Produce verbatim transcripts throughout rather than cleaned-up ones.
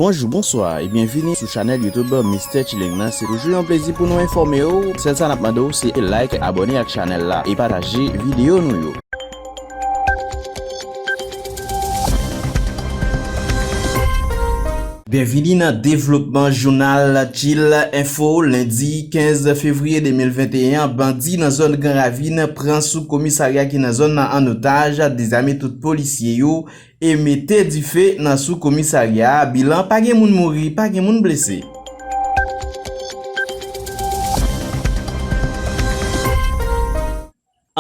Bonjou, bonswa e byenvini sou chanèl YouTube Mister Chilling nan. Se toujou yon plezi pou nou enfòme w. Sèl sa n ap mande w se like, abòne ak chanèl la e pataje videyo nou yo. Byenvini nan devlopman jounal Chil Enfo, lendi kenz fevriye de mil venteyen an. Bandi nan zòn Gran Ravin pran sou komisarya ki nan zòn nan an otaj, dezame tout polisye yo e mete dife nan sou komisarya a. Bilan, pa gen moun mouri, pa gen moun blese.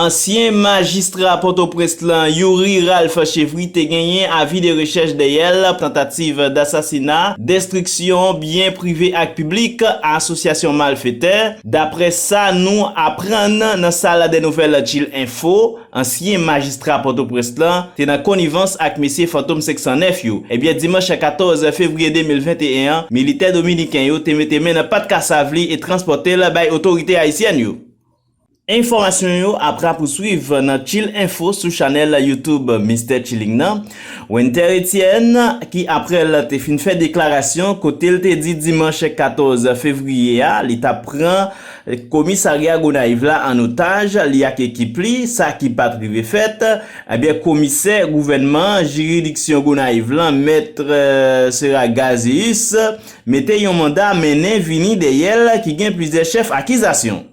Ansyen majistra Pòtoprens lan, Youri Ralph Chevry, te genyen avi de rechèch dèyè l, tantativ dasasina, destriksyon byen prive ak piblik, asosyasyon malfetè. Daprè sa nou aprann nan sal dè nouvèl Chil Enfo, ansyen majistra Pòtoprens lan te nan konivans ak mesye Fantom senk san nèf yo. Ebyen, dimanch katòz fevriye de mil venteyen an, militè dominiken yo te mete men nan pat kasav li e transpòte l bay otorite ayisyèn yo. Enfòmasyon yo ap rapouswiv nan Chil Enfo sou chanèl YouTube Mister Chilling nan. Wenter Etienne, ki aprè l te fin fè deklarasyon kote l te di dimanch katòz fevriye a, li t ap pran komisarya Gonayiv la an otaj, li ak ekip li, sa ki pa t rive fèt. Ebyen, komisè gouvènman jiridiksyon Gonayiv lan, mèt, eh, Sera Gazeus, mete yon manda mennen vini dèyè l ki gen plizyè chèf akizasyon.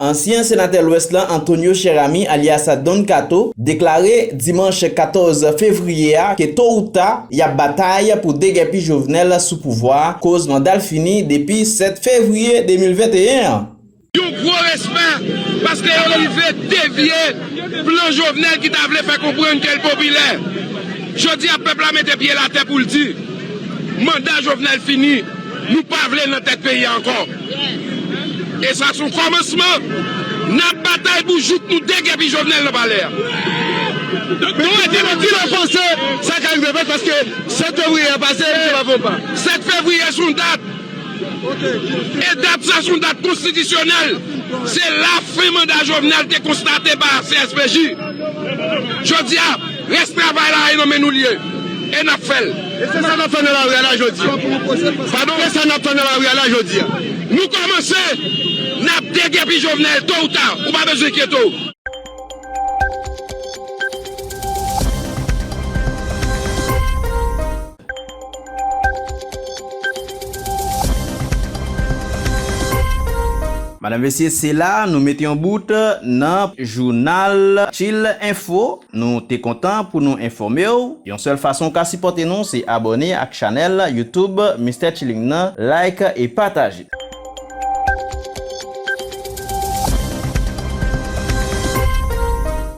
Ansyen senatè Lwès lan, Antonio Cheramy, alyas Don Kato, deklare dimanch katòz fevriye a ke to ou ta, y ap batay pou degèpi Jovenel sou pouvwa a, koz manda l fini depi sèt fevriye de mil venteyen an. Yon gwo respè, paske yo rive devye plan Jovenel ki ta vle fè konprann ke l popilè. Jodi a, pèp la mete pye l atè pou l di, manda Jovenel fini, nou pa vle l nan tèt peyi a ankò. E sa se yon kòmansman. N ap batay pou jouk nou degèpi Jovenel nan palè a. Donk, di nou, di nou panse sa ka rive fèt, paske sèt fevriye a pase, misye pa fè yon pa. Sèt fevriye se yon dat. E dat sa se yon dat konstitisyonèl. Se la fen manda Jovenel te konstate pa C S P J. Jodi a, rès travay la e nan men nou l ye. E n ap fè l. E se sa n ap fè nan lari a la jodi a. Padon? Se sa n ap fè nan lari a la jodi a. Nou kòmanse, n ap degèpi Jovenel, to ou ta, ou pa bezwen enkyete w. Madanm, mesye, se la nou mete yon bout nan jounal Chil Enfo. Nou te kontan pou nou enfòme w. Yon sèl fason w ka sipòte nou, se abòne ak chanèl YouTube Mister Chilling nan, like e pataje.